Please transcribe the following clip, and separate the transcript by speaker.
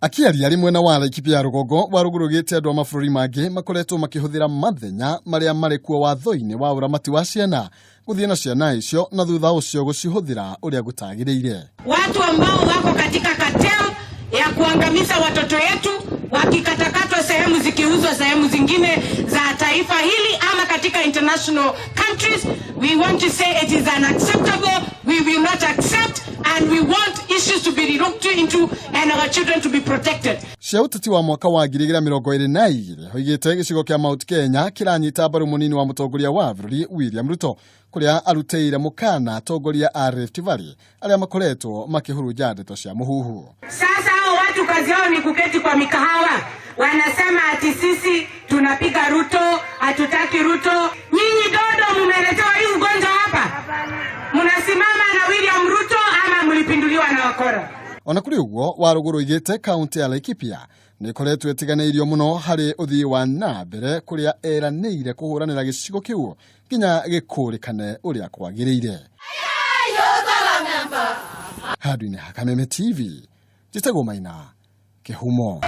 Speaker 1: Akĩaria arĩ mwena wa Laikipia ya rũgongo, Warũgũrũ oigĩte andũ a mabũrũri mangĩ makoretwo makĩhũthĩra mathenya marĩa marĩ kuo watho-inĩ wa ũramati wa ciana gũthiĩ na ciana icio na thutha ũcio gũcihũthĩra ũrĩa gũtagĩrĩire.
Speaker 2: Watu ambao wako katika cartel ya kuangamiza watoto yetu wakikatakatwa sehemu zikiuzwa sehemu zingine za taifa hili ama katika international countries, we want to say it is unacceptable. We will not accept and we want issues to be looked into and our children to be protected.
Speaker 1: Cia ũteti wa mwaka wa 2022 oigĩte gĩcigo kĩa Mount Kenya kĩranyita mbaru mũnini wa mũtongoria wa bũrũri William Ruto, kũrĩa arutĩire mũkana atongoria a Rift Valley arĩa makoretwo makĩhurunja ndeto cia mũhuhu.
Speaker 2: Sasa hao watu kazi yao ni kuketi kwa mikahawa, wanasema ati sisi tunapiga Ruto, hatutaki Ruto. Nyinyi Dodo mumeletewa hii ugonjwa hapa, mnasimama na William Ruto ama mlipinduliwa na wakora?
Speaker 1: Ona kũrĩ ũguo, Warũgũrũ oigĩte kaunti ya Laikipia nĩ ĩkoretwo ĩtiganĩirio mũno harĩ ũthii wa na mbere, kũrĩa eranĩire kũhũranĩra gĩcigo kĩu nginya gĩkũrĩkane ũrĩa kwagĩrĩire. Handũ-inĩ ha Kameme TV, njĩtagwo Maina Kĩhumo.